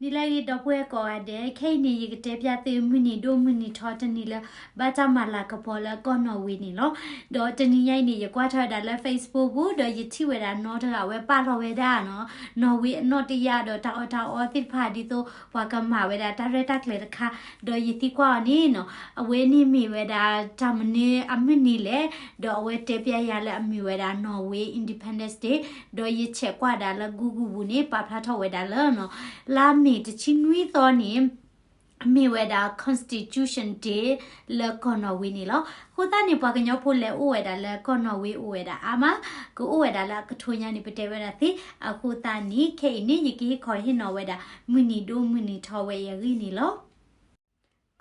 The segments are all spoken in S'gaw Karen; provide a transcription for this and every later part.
နံၤလၢအဂ့ၤ ဒီပုၢ်ဝဲၢ်ကိးဂၤဒဲး, ခဲအံၤန့ၣ် ယကတဲပျၢ်သုမုၢ်နံၤဒိၣ်မုၢ်နံၤထီတနံၤလၢ ဘၣ်တၢ်မၤလၤကပီၤလၢကီၢ်နီၣ်ဝ့န့ၣ်လီၤ. ဒီးတနံၤညါအံၤန့ၣ် ယကွၢ်ထီၣ်ဝဲဒၣ်လၢ Facebook ပူၤ ဒီးယထံၣ်ဝဲဒၣ်နီတဂၤ အဝဲပာ်လီၤဝဲဒၣ်နီၣ် နီၣ်ဝ့အနီၣ်တယၢ်ဒီးတၢ်အီၣ်တၢ်အီသ့ၣ်တဖၣ် ဒ်သိးပှၤကမၤဝဲဒၣ်တၢ်ရဲၣ်တၢ်ကျဲၤတခါ, ဒီးယသံကွၢ်အီၤန့ၣ်နီၣ် အဝဲန့ၣ်မ့ၢ်ဝဲဒၣ်တၢ်မနုၤအမုၢ်နံၤလဲၣ်, ဒီးအဝဲတဲပျၢ်ယၤလၢအမ့ၢ်ဝဲဒၣ် Norway Independence Day, ဒီးယဆဲးကွၢ်ဒၣ်လၢ Google ပူၤန့ၣ် ပာ်ဖျါထီၣ်ဝဲဒၣ်လၢနီၣ် လါမ့ၤတဆံနွံသီန့ၣ် မ့ၢ်ဝဲဒၣ် Constitution Day လၢကီၢ်နီၣ်ဝ့န့ၣ်လီၤ. အဃိသတးန့ၣ် ပှၤကညီဖိလဲၤအိၣ်ဝဲဒၣ်လၢကီၢ်နီၣ်ဝ့အိၣ်ဝဲဒၣ်အါမး, ကအိၣ်ဝဲဒၣ်လၢအကထိညါန့ၣ် ပတဲဝဲဒၣ်သ့. အဃိသတးန့ၣ် ခဲအံၤန့ၣ် ယကဟ့ၣ်ခီဟ့ၣ်နီၤဝဲဒၣ် မုၢ်နံၤဒိၣ်မုၢ်နံၤထီဝဲအံၤအဂ့ၢ်န့ၣ်လီၤ.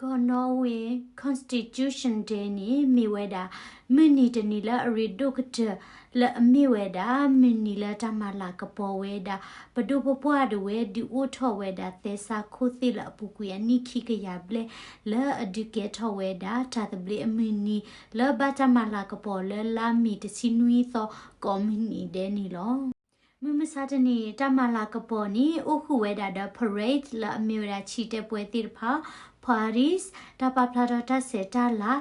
ကီၢ်နီၣ်ဝ့ Constitution Day န့ၣ် မ့ၢ်ဝဲဒၣ် မုၢ်နံၤတနံၤလၢအရ့ဒိၣ်ကတၢၢ် လၢအမ့ၢ်ဝဲဒၣ် မုၢ်နံၤလၢတၢ်မၤလၤကပီၤဝဲဒၣ် ပဒိၣ်ပပှၢ်ဒၣ်ဝဲ ဒုးအိၣ်ထီၣ်ဝဲဒၣ်သဲစးခိၣ်သ့ၣ်လၢအပူၤကွံာ်အနံၣ်ခံကယၤဘျဲၣ် လၢအဒုးကဲထီၣ်ဝဲဒၣ် တၢ်သဘျ့အမုၢ်နံၤ လၢဘၣ်တၢ်မၤလၤကပီၤလၢလါမ့ၤတဆံနွံသီ ကိးမုၢ်နံၤဒဲးန့ၣ်လီၤ. မုၢ်မဆါတနံၤ တၢ်မၤလၤကပီၤန့ၣ် အိၣ်ဃုာ်ဝဲဒၣ်ဒီး parade လၢအမ့ၢ်ဝဲဒၣ် ဆံးတဲပှဲၤသ့ၣ်တဖၣ်, parties, တၢ်ပာ်ဖျါထီၣ်တၢ်ဆဲးတၢ်လၤ,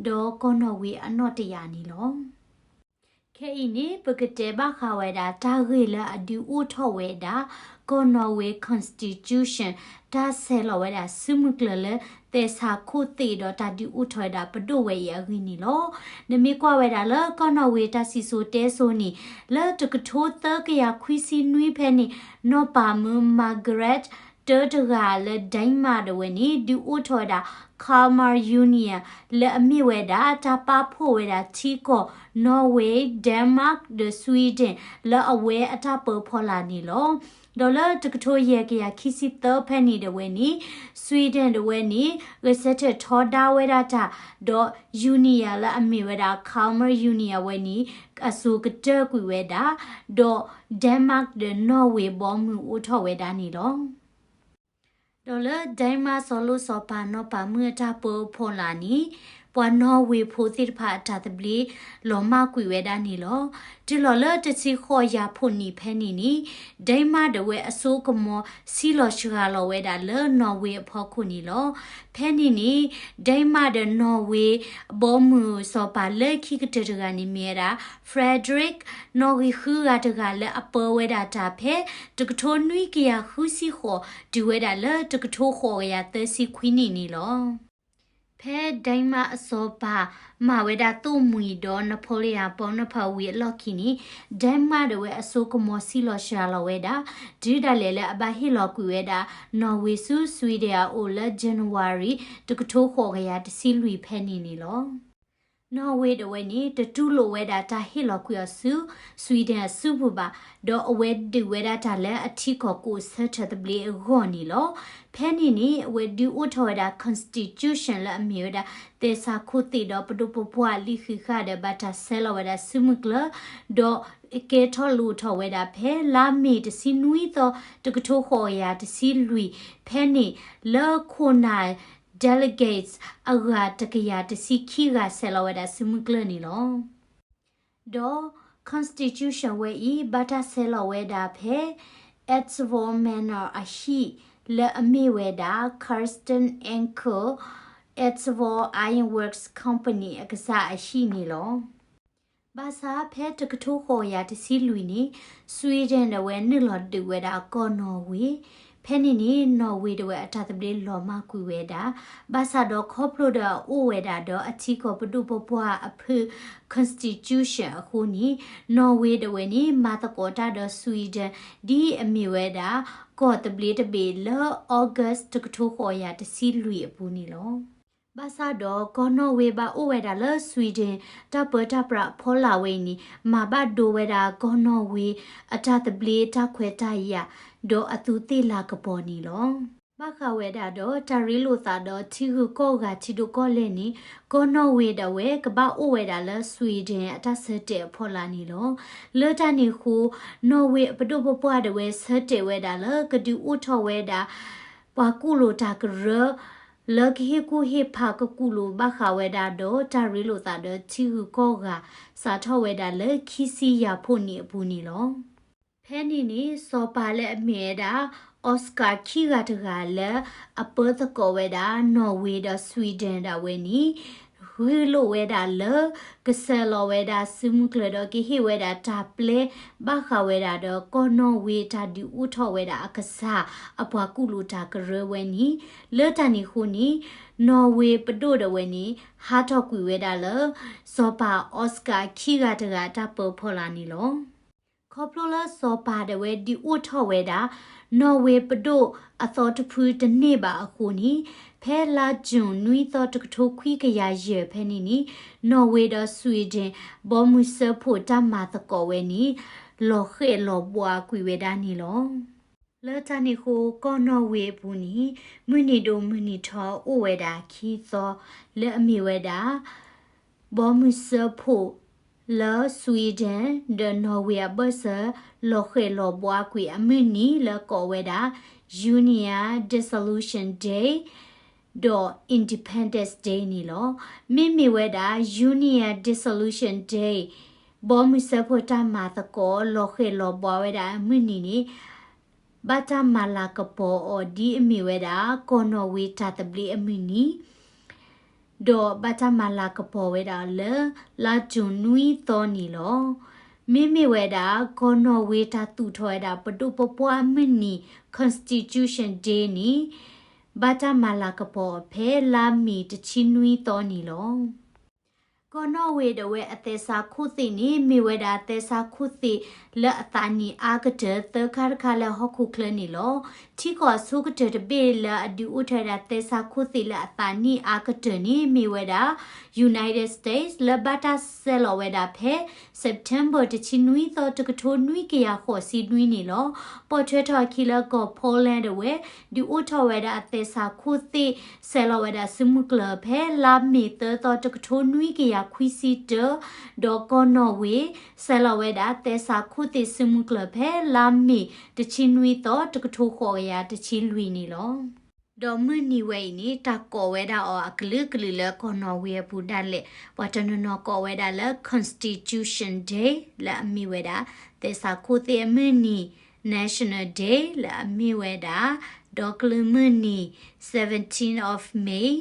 ဒီးကီၢ်နီၣ်ဝ့အနီၣ်တယၢ်န့ၣ်လီၤ. ခဲအံၤန့ၣ် ပကတဲဘၣ်ဃးဝဲဒၣ် တၢ်ဂ့ၢ်လၢအဒုးအိၣ်ထီၣ်ဝဲဒၣ် ကီၢ်နီၣ်ဝ့ Constitution တၢ်ဆဲးလီၤဝဲဒၣ်စုမုၢ်ကျၢၤလၢ သဲစးခိၣ်သ့ၣ်ဒီးတၢ်ဒုးအိၣ်ထီၣ်ဝဲဒၣ်ပဒိၣ်ဝဲအံၤအဂ့ၢ်န့ၣ်လီၤ. နမ့ၢ်ကွၢ်ဝဲဒၣ်လၢ ကီၢ်နီၣ်ဝ့တၢ်စံၣ်စိၤတဲစိၤန့ၣ် လၢတကထိသၢကယၤခွံဆံနွံဖဲန့ၣ် နီၢ်ပၤမုၣ် Margaret တၢတဂၤလၢ Denmark ဒၣ်ဝဲန့ၣ် ဒုးအိၣ်ထီၣ်ဝဲဒၣ် Kalmar Union လၢအမ့ၢ်ဝဲဒၣ် တၢ်ပာ်ဖှိၣ်ဝဲဒၣ်ထံကီၢ် Norway, Denmark ဒီး Sweden လၢအဝဲအတၢ်ပၢဖီလာ်န့ၣ်လီၤ. ဒီးလၢတကထိယဲၢ်ကယၤခံဆံသၢဖဲန့ၣ်ဒၣ်ဝဲန့ၣ် Sweden ဒၣ်ဝဲန့ၣ် ဂဲၤဆၢထၢၣ်ထီဒါဝဲဒၣ်တၢ်, ဒီး Union လၢအမ့ၢ်ဝဲဒၣ် Kalmar Union ဝဲန့ၣ် အစိၤကတၢၢ်ကွံာ်ဝဲဒၣ်, ဒီး Denmark ဒီး Norway ဘီမုၢ်အိၣ်ထီၣ်ဝဲဒၣ်န့ၣ်လီၤ. ဒီးလၢ Denmark စီၤလိၣ်စီၤပၤနီၢ်ပၤမုၣ်အတၢ်ပၢဖီလာ်န့ၣ် ပှၤနီၣ်ဝ့ဖိသ့ၣ်တဖၣ်အတၢ်သဘျ့လီၤမၢ်ကွံာ်ဝဲဒၣ်န့ၣ်လီၤ. တုၤလီၤလၢတဆံဃိးယၤဖှိၣ်နံၣ်ဖဲန့ၣ်န့ၣ် Denmark ဒၣ်ဝဲအစိကမီၤစံၣ်လီၤစှၤလီၤဝဲဒၣ်လၢနီၣ်ဝ့အဖီခိၣ်န့ၣ်လီၤ. ဖဲန့ၣ်န့ၣ် Denmark ဒီးနီၣ်ဝ့ ဘီမုၢ်စီၤပၤလၢခံကတၢၢ်တဂၤန့ၣ်မ့ၢ်ဝဲဒၣ် Frederik နီၣ်ဂံၢ်ဃုဂၤတဂၤလၢအပၢဝဲဒၣ်တၢ်ဖဲ တကထိနွံကယၤဃုဆံဃိး တုၤဝဲဒၣ်လၢတကထိဃိးကယၤသၢဆံခွံနံၣ်န့ၣ်လီၤ. ဖဲ Denmark အစီၤပၤ မၤဝဲဒၣ်သိၣ်မှံၤဒီး Napoleon Bonaparte ဝံၤအလီၢ်ခံန့ၣ် Denmark ဒၣ်ဝဲအစိကမီၤစံၣ်လီၤစှၤလီၤဝဲဒၣ် တုၤဒၣ်လဲာ်လၢအဘၣ်ဟ့ၣ်လီၤကွံာ်ဝဲဒၣ် နီၣ်ဝ့ဆူ Sweden အအိၣ်လၢ January တကထိဃိးကယၤတဆံလွံၢ်ဖဲန့ၣ်န့ၣ်လီၤ. နီၣ်ဝ့ဒၣ်ဝဲန့ၣ် တတူၢ်လိာ်ဝဲဒၣ်တၢ်ဟ့ၣ်လီၤကွံာ်အီၤဆူ Sweden အစုပူၤဘၣ်, ဒီးအဝဲဒုးဝဲဒၣ်တၢ်လၢအထံကီၢ်ကအိၣ်ဆၢထၢၣ်သဘျ့အဂီၢ်န့ၣ်လီၤ. ဖဲန့ၣ်န့ၣ် အဝဲဒုးအိၣ်ထီၣ်ဝဲဒၣ် constitution လၢအမ့ၢ်ဝဲဒၣ် သဲစးခိၣ်သ့ၣ်ဒီးပဒိၣ်ပပှၢ်လံဃံးဃာ်ဒီးဘၣ်တၢ်ဆဲးလီၤဝဲဒၣ်စုမုၢ်ကျၢၤ, ဒီးကဲထီၣ်လိၣ်ထီၣ်ဝဲဒၣ်ဖဲလါမ့ၤတဆံနွံသီ တကထိဃိးကယၤတဆံလွံၢ် ဖဲန့ၣ် လၢခိၣ်နၢ် delegates အဂၤတကယၤတဆံခံဂၤဆဲးလီၤဝဲဒၣ်စုမုၢ်ကျၢၤန့ၣ်လီၤ. ဒီး constitution ဝဲအံၤ ဘၣ်တၢ်ဆဲးလီၤဝဲဒၣ်ဖဲ Eidsvoll Manor အဟံၣ် လၢအမ့ၢ်ဝဲဒၣ် Carsten Enckell Eidsvoll Ironworks Company အကစၢ်အဟံၣ်န့ၣ်လီၤ. ဘၣ်ဆၣ်ဖဲတကထိဃိးကယၤတဆံလွံၢ်န့ၣ် Sweden ဒၣ်ဝဲနုာ်လီၤဒုးဝဲဒၣ်ကီၢ်နီၣ်ဝ့, ဖဲန့ၣ်န့ၣ် နီၣ်ဝ့ဒၣ်ဝဲအတၢ်သဘျ့လီၤမၢ်ကွံာ်ဝဲဒၣ်, ဘၣ်ဆၣ်ဒီးခီဖျိဒီးအအိၣ်ဝဲဒၣ်ဒီးအထံကီၢ်ပဒိၣ်ပပှၢ်အဖု constitution အဃိန့ၣ် နီၣ်ဝ့ဒၣ်ဝဲန့ၣ် မၤသကိးတၢ်ဒီး Sweden ဒ်အမ့ၢ်ဝဲဒၣ် ကီၢ်သဘျ့တဘ့ၣ်လၢ August တကထိဃိးကယၤတဆံလွံၢ်အပူၤန့ၣ်လီၤ. ဘၣ်ဆၣ်ဒီးကီၢ်နီၣ်ဝ့ဘၣ်အိၣ်ဝဲဒၣ်လၢ Sweden တၢ်ပၢတၢ်ပြးအဖီလာ်ဝဲအံၤန့ၣ် မၤဘၣ်ဒိဝဲဒၣ်ကီၢ်နီၣ်ဝ့အတၢ်သဘျ့တၢ်ခွဲးတၢ်ယာ် ဒီးအသူးသ့ၣ်လၤကပီၤန့ၣ်လီၤ. ဘၣ်ဃးဝဲဒၣ်ဒီးတၢ်ရ့လိာ်သးဒီးထံဂုၤကီၢ်ဂၤထံဒိၣ်ကီၢ်လဲၢ်န့ၣ် ကီၢ်နီၣ်ဝ့ဒၣ်ဝဲကဘၣ်အိၣ်ဝဲဒၣ်လၢ Sweden အတၢ်ဆၢတဲာ်အဖီလာ်န့ၣ်လီၤ. လၢတၢ်န့ၣ်အဃိ နီၣ်ဝ့အပဒိၣ်ပပှၢ်ဒၣ်ဝဲဆၢတဲာ်ဝဲဒၣ်လၢကဒုးအိၣ်ထီၣ်ဝဲဒၣ် ပှၤကူၣ်လိာ်တၢ်ကရၢ လၢကဟ့ၣ်ကူၣ်ဟ့ၣ်ဖးကကူၣ်လိာ်ဘၣ်ဃးဝဲဒၣ်ဒီးတၢ်ရ့လိာ်သးဒီးထံဂုၤကီၢ်ဂၤ စးထီၣ်ဝဲဒၣ်လၢခံဆံယၤဖှိၣ်နံၣ်အပူၤန့ၣ်လီၤ. ဖဲန့ၣ်န့ၣ် စီၤပၤလၢအမ့ၢ်ဝဲဒၣ် Oscar ခံဂၤတဂၤလၢအပၢသကိးဝဲဒၣ် Norway ဒီး Sweden ဒၣ်ဝဲန့ၣ် ဂ့ၢ်လိာ်ဝဲဒၣ်လၢ ကဆဲးလီၤဝဲဒၣ်စုမုၢ်ကျၢၤဒီးကဟ့ၣ်ဝဲဒၣ်တၢ်ပျဲဘၣ်ဃးဝဲဒၣ်ဒီး ကီၢ်နီၣ်ဝ့ၤတၢ်ဒုးအိၣ်ထီၣ်ဝဲဒၣ်အကစၢ် အပှၤကူၣ်လိာ်တၢ်ကရၢဝဲန့ၣ် လၢတၢ်န့ၣ်အဃိန့ၣ် နီၣ်ဝ့ၤပဒိၣ်ဒၣ်ဝဲန့ၣ် ဟးထီၣ်ကွံာ်ဝဲဒၣ်လၢ စီၤပၤ Oscar ခံဂၤတဂၤအတၢ်ပၢဖီလာ်န့ၣ်လီၤ. ခီဖျိလၢစီၤပၤဒၣ်ဝဲဒုးအိၣ်ထီၣ်ဝဲဒၣ် နီၣ်ဝ့ၤပဒိၣ်အသီတဖုတန့ၢ်ဘၣ်အဃိန့ၣ် ဖဲလါယူၤနွံသီတကထိခွံကယၤယဲၢ်ဖဲန့ၣ်န့ၣ် နီၣ်ဝ့ၤဒီး Sweden ဘီမုၢ်စၢဖှိၣ်တၢ်မၤသကိးဝဲန့ၣ် လီၤဃဲၣ်လီၤဘှါကွံာ်ဝဲဒၣ်န့ၣ်လီၤ. လၢတၢ်န့ၣ်အဃိ ကီၢ်နီၣ်ဝ့ၤအပူၤန့ၣ် မုၢ်နံၤဒိၣ်မုၢ်နံၤထီအိၣ်ဝဲဒၣ်ခံသီ လၢအမ့ၢ်ဝဲဒၣ် ဘီမုၢ်စၢဖှိၣ်လၢ Sweden ဒီး Norway အဘၢၣ်စၢၤ လီၤဃဲၣ်လီၤဘှါကွံာ်အမုၢ်နံၤလၢကိးဝဲဒၣ် Union Dissolution Day ဒီး Independence Day န့ၣ်လီၤ. မ့မ့ၢ်ဝဲဒၣ် Union Dissolution Day ဘီမုၢ်စၢဖှိၣ်တၢ်မၤသကိး လီၤဃဲၣ်လီၤဘှါဝဲဒၣ်အမုၢ်နံၤန့ၣ် ဘၣ်တၢ်မၤလၤကပီၤအီၤဒ်အမ့ၢ်ဝဲဒၣ် ကီၢ်နီၣ်ဝ့ၤတၢ်သဘျ့အမုၢ်နံၤ ဒီးဘၣ်တၢ်မၤလၤကပီၤဝဲဒၣ်လၢ လါယူၤနွံသီန့ၣ်လီၤ. မ့မ့ၢ်ဝဲဒၣ် ကီၢ်နီၣ်ဝ့ၤတၢ်သူၣ်ထီၣ်ဝဲဒၣ်ပဒိၣ်ပပှၢ်အမုၢ်နံၤ Constitution Day န့ၣ် ဘၣ်တၢ်မၤလၤကပီၤအီၤဖဲလါမ့ၤတဆံနွံသီန့ၣ်လီၤ. ကီၢ်နီၣ်ဝ့ၤဒၣ်ဝဲအသဲစးခိၣ်သ့ၣ်န့ၣ် မ့ၢ်ဝဲဒၣ်သဲစးခိၣ်သ့ၣ်လၢအသးနံၣ်အါကတၢၢ်သၢခါတခါလၢဟီၣ်ခိၣ်ချၢန့ၣ်လီၤ. ထံကီၢ်အဆိကတၢၢ်တဘ့ၣ်လၢအဒုးအိၣ်ထီၣ်ဝဲဒၣ်သဲစးခိၣ်သ့ၣ်လၢအသးနံၣ်အါကတၢၢ်န့ၣ် မ့ၢ်ဝဲဒၣ် United States လၢဘၣ်တၢ်ဆဲးလီၤဝဲဒၣ်ဖဲ September တဆံနွံသီတကထိနွံကယၤဃိးဆံနွံန့ၣ်လီၤ. ပိာ်ထွဲထီၣ်အခံလၢကီၢ် Poland ဒၣ်ဝဲ ဒုးအိၣ်ထီၣ်ဝဲဒၣ်အသဲစးခိၣ်သ့ၣ် ဆဲးလီၤဝဲဒၣ်စုမုၢ်ကျၢၤဖဲလါမ့ၤသၢသီတကထိနွံကယၤခွံဆံတၢ, ဒီးကီၢ်နီၣ်ဝ့ၤ ဆဲးလီၤဝဲဒၣ်သဲစးခိၣ်သ့ၣ်စုမုၢ်ကျၢၤဖဲလါမ့ၤတဆံနွံသီတကထိဃိးကယၤတဆံလွံၢ်န့ၣ်လီၤ. ဒီးမုၢ်နံၤဝဲအံၤန့ၣ် တၢ်ကိးဝဲဒၣ်အီၤအကလုာ်ကလုာ်လၢကီၢ်နီၣ်ဝ့ၤအပူၤဒၣ်လဲာ်, ပှၤတနီၤနီၤကိးဝဲဒၣ်လၢ Constitution Day လၢအမ့ၢ်ဝဲဒၣ် သဲစးခိၣ်သ့ၣ်အမုၢ်နံၤ, National Day လၢအမ့ၢ်ဝဲဒၣ် ဒီကလုာ်မုၢ်နံၤ, seventeenth of May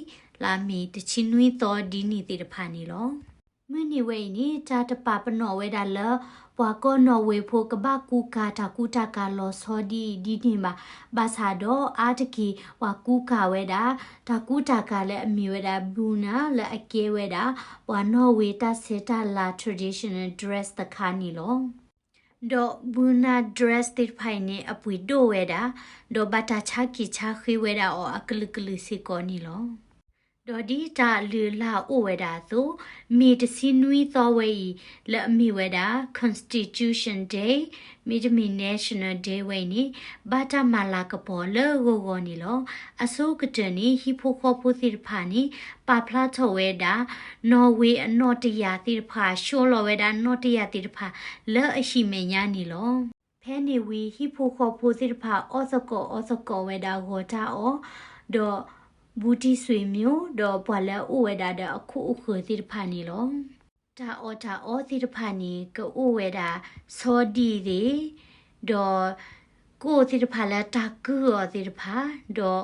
လၢမ့ၤတဆံနွံသီဒ်န့ၣ်သ့ၣ်တဖၣ်န့ၣ်လီၤ. မုၢ်နံၤဝဲအံၤန့ၣ် တၢ်တပာ်ပနီၣ်ဝဲဒၣ်လၢ ပှၤကီၢ်နီၣ်ဝ့ၤဖိကဘၣ်ကူကၤတၢ်ကူတၢ်ကၤလီၤဆီဒ်အံၤဒ်န့ၣ်ဘၣ်. ဘၣ်ဆၣ်ဒီးအါတက့ၢ် ပှၤကူကၤဝဲဒၣ် တၢ်ကူတၢ်ကၤလၢအမ့ၢ်ဝဲဒၣ် bunad လၢအကဲဝဲဒၣ် ပှၤနီၣ်ဝ့ၤတၢ်ဆဲးတၢ်လၤ traditional dress တခါန့ၣ်လီၤ. ဒီး bunad dress သ့ၣ်တဖၣ်အံၤန့ၣ် အပှ့ၤဒိၣ်ဝဲဒၣ်, ဒီးဘၣ်တၢ်ဆါက့ၤဆါဃ့ဝဲဒၣ်အီၤအကလုာ်ကလုာ်စ့ၢ်ကီးန့ၣ်လီၤ. ဒီးဒ်တၢ်လုၢ်လၢ်အိၣ်ဝဲဒၣ်အသိး, မ့ၤတဆံနွံသီဝဲအံၤ လၢအမ့ၢ်ဝဲဒၣ် Constitution Day မ့တမ့ၢ် National Day ဝဲအံၤန့ၣ် ဘၣ်တၢ်မၤလၤကပီၤလၢဂီၤဂီၤန့ၣ်လီၤ. အဆိကတၢၢ်န့ၣ် ဟံၣ်ဖိဃီဖိသ့ၣ်တဖၣ်န့ၣ် ပာ်ဖျါထီၣ်ဝဲဒၣ် နီၣ်ဝ့ၤအနီၣ်တယၢ်သ့ၣ်တဖၣ်, ဆှီလီၤဝဲဒၣ်နီၣ်တယၢ်သ့ၣ်တဖၣ် လၢအဟံၣ်မဲာ်ညါန့ၣ်လီၤ. ဖဲန့ၣ်ဝံၤ ဟံၣ်ဖိဃီဖိသ့ၣ်တဖၣ် အီၣ်သကိးအီသကိးဝဲဒၣ်ဂီၤတၢ်အီၣ်, ဒီး ဘူးတံၢ်ဆွေမျိုး, ဒီးပှၤလၢအအိၣ်ဝဲဒၣ်ဒီးအခိၣ်အဃၢၤသ့ၣ်တဖၣ်န့ၣ်လီၤ. တၢ်အီၣ်တၢ်အီသ့ၣ်တဖၣ်န့ၣ် ကအိၣ်ဝဲဒၣ် ဆီဒံၣ်သ့ၣ်, ဒီး ကိၣ်သ့ၣ်တဖၣ်လၢတၢ်ကုၢ်အီၤသ့ၣ်တဖၣ်, ဒီး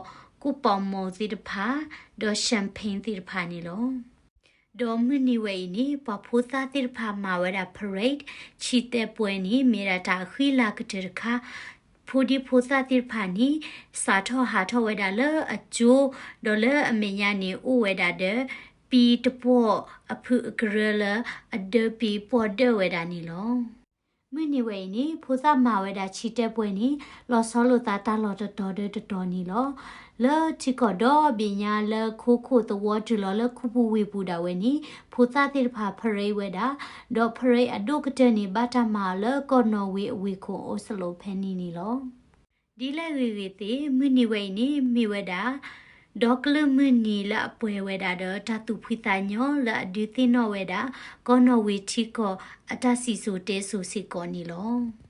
ကိၣ်ပီာ်မိၣ်သ့ၣ်တဖၣ်, ဒီး champagne သ့ၣ်တဖၣ်န့ၣ်လီၤ. ဒီးမုၢ်နံၤဝဲအံၤန့ၣ် ပှၤဖိသၣ်သ့ၣ်တဖၣ်မၤဝဲဒၣ် parade ဆံတဲာ်ပှဲၤန့ၣ် မ့ၢ်ဒၣ်တၢ်အဃံလၤကတၢၢ်တခါ, ဖိဒံဖိသၣ်သ့ၣ်တဖၣ်န့ၣ် စးထီၣ်ဟးထီၣ်ဝဲဒၣ်လၢအကၠိ, ဒီးလၢအမဲာ်ညါန့ၣ် အိၣ်ဝဲဒၣ်ဒီး ပံတပှီၢ်အဖုအကရၢလၢ အဒၢပံပှီၢ်ဒၢဝဲဒၣ်န့ၣ်လီၤ. မုၢ်နံၤဝဲအံၤန့ၣ် ဖိသၣ်မၤဝဲဒၣ်ဆံတဲာ်ပှဲၤန့ၣ် လီၤဆီလိာ်သးတၢ်လီၢ်တတီၤဒီးတတီၤန့ၣ်လီၤ. လၢထံကီၢ်ဒီဘ့ၣ်ညါလၢခိခိၣ်သဝီတုၤလီၤလၢခူပူၤဝ့ၢ်ပူၤဒၣ်ဝဲန့ၣ် ဖိသၣ်သ့ၣ်တဖၣ် parade ဝဲဒၣ်, ဒီး parade အဒိၣ်ကတၢၢ်န့ၣ် ဘၣ်တၢ်မၤအီၤလၢကီၢ်နီၣ်ဝ့ၤအဝ့ၢ်ခိၣ် Oslo ဖဲန့ၣ်န့ၣ်လီၤ. ဒ်လဲၣ်ဂ့ၤဂ့ၤသ့ၣ် မုၢ်နံၤဝဲအံၤန့ၣ် မ့ၢ်ဝဲဒၣ် ဒီကလုာ်မုၢ်နံၤလၢအပှဲၤဝဲဒၣ်ဒီးတၢ်သူၣ်ဖှံသးညီလၢအဒုးသ့ၣ်နီၣ်ဝဲဒၣ် ကီၢ်နီၣ်ဝ့ၤထံကီၢ်အတၢ်စံၣ်စိၤတဲစိၤစ့ၢ်ကီးန့ၣ်လီၤ.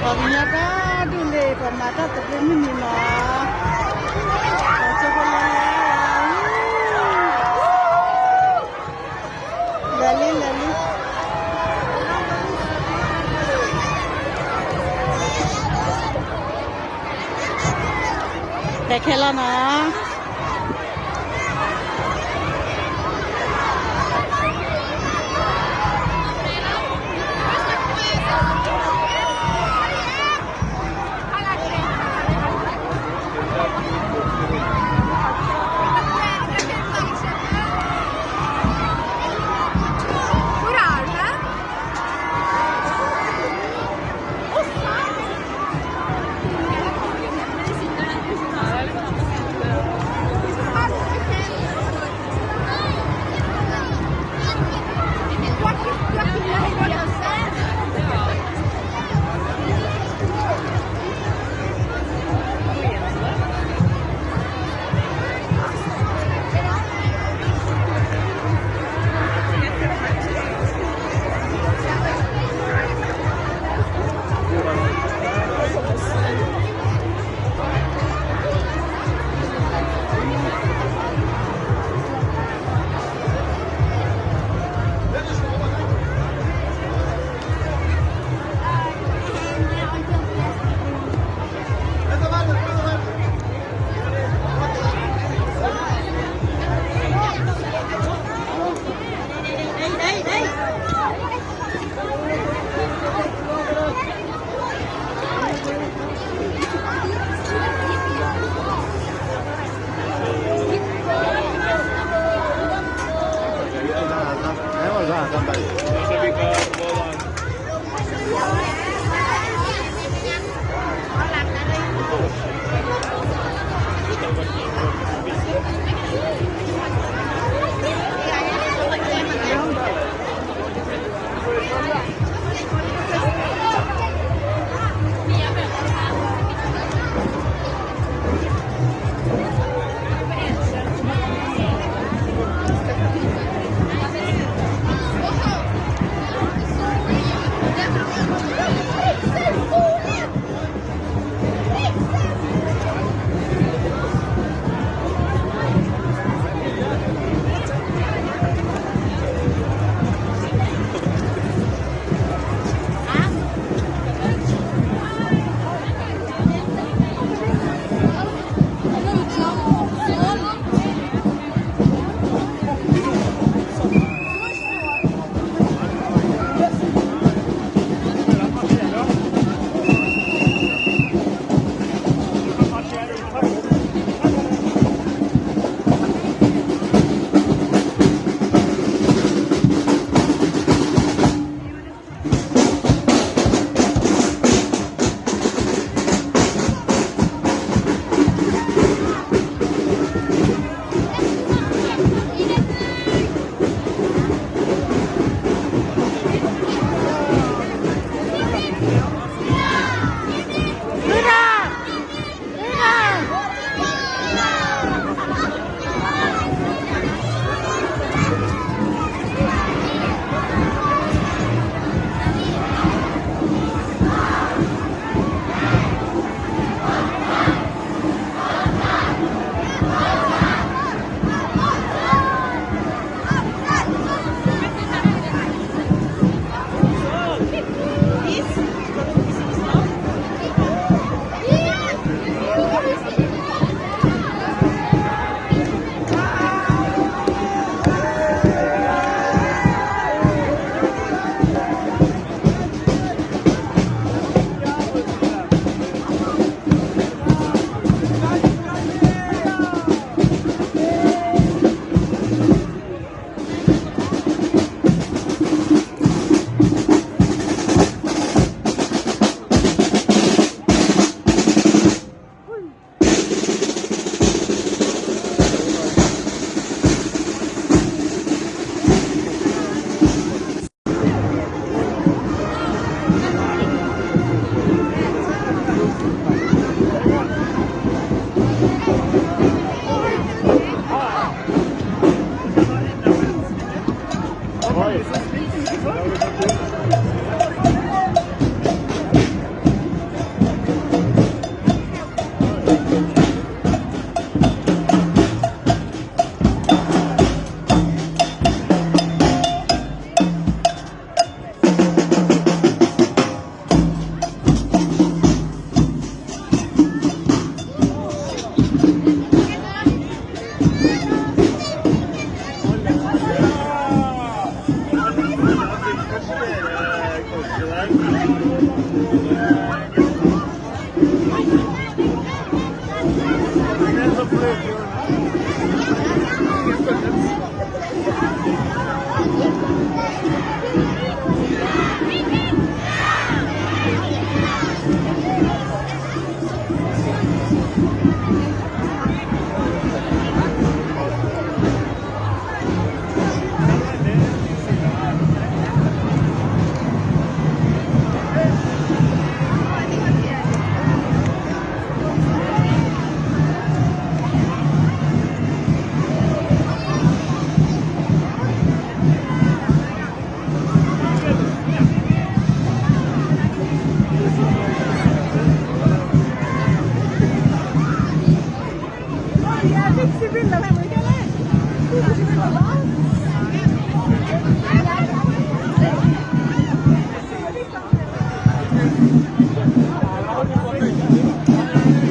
ပှၤကညီတၢ်ဒုးလံ ပှၤမၤတၢ်သဘျ့မုၢ်နံၤနီၤ, ပှၤကညီဖိလၢ လဲၤလံ လဲၤလံ, လဲၤခဲလၢာ်နီၤ.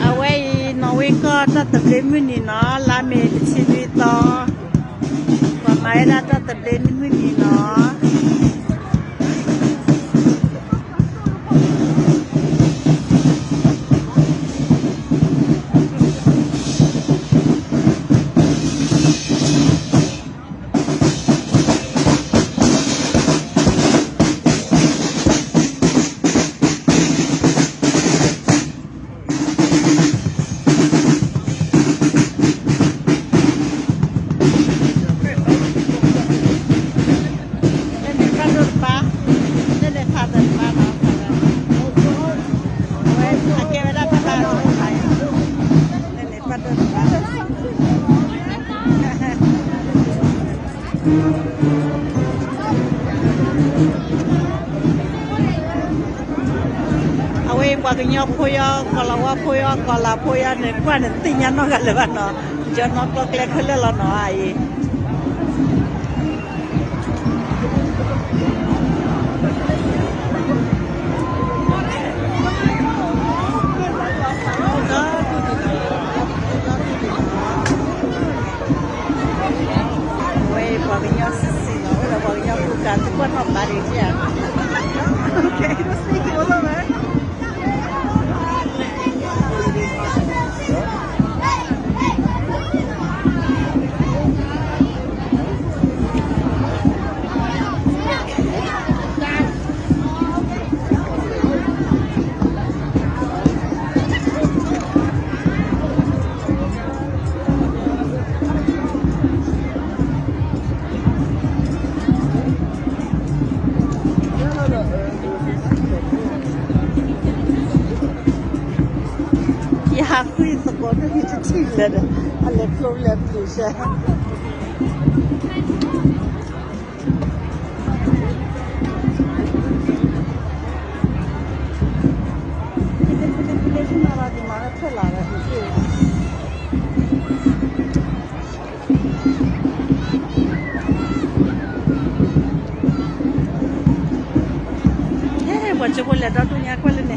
အဝဲအံၤ နီၣ်ဝ့ကီၢ်တၢ်သဘျ့မုၢ်နံၤနီၤ, လါမ့ၤတဆံလွံၢ်သီ, ပှၤမၤဝဲဒၣ်တၢ်သဘျ့မုၢ်နံၤနီၤ. လၢန့ၣ် ဘၣ်ဒိၣ်တပၤ, လၢန့ၣ် ဖးသၢတပၤနီၤ, အဝဲအကဲဝဲဒၣ်ဖးသၢတပၤ, လၢန့ၣ် ဘၣ်ဒိၣ်တပၤ. အဝဲအံၤပှၤကညီဖိယီၤ ကီၢ်လၤဝါဖိယီၤ ကီၢ်လၤဖိယီၤန့ၣ် ကွၢ်န့ၣ်သ့ၣ်ညါနီတဂၤလၢၤဘၣ်နီၤ, ယီၤနီၣ်ကျိၤကျဲခဲလၢာ်လီၤနီၤအံၤ. ဝဲပှၤကညီစံးစံးနီၤ, အိၣ်ဒီးပှၤကညီဖိကၤ သုကွၢ်ထီၣ်ဘါဒံးဧါ. Okay, just thinking a little bit. ယဟးဃုသကိးန့ၣ် ယတထံၣ်လၢၤဒီး အလဲၤကျိလဲၤပျံၤစဲ ပှၤကၠိဖိလဲၤဒီဒူၣ်ညါကွၢ်လၢ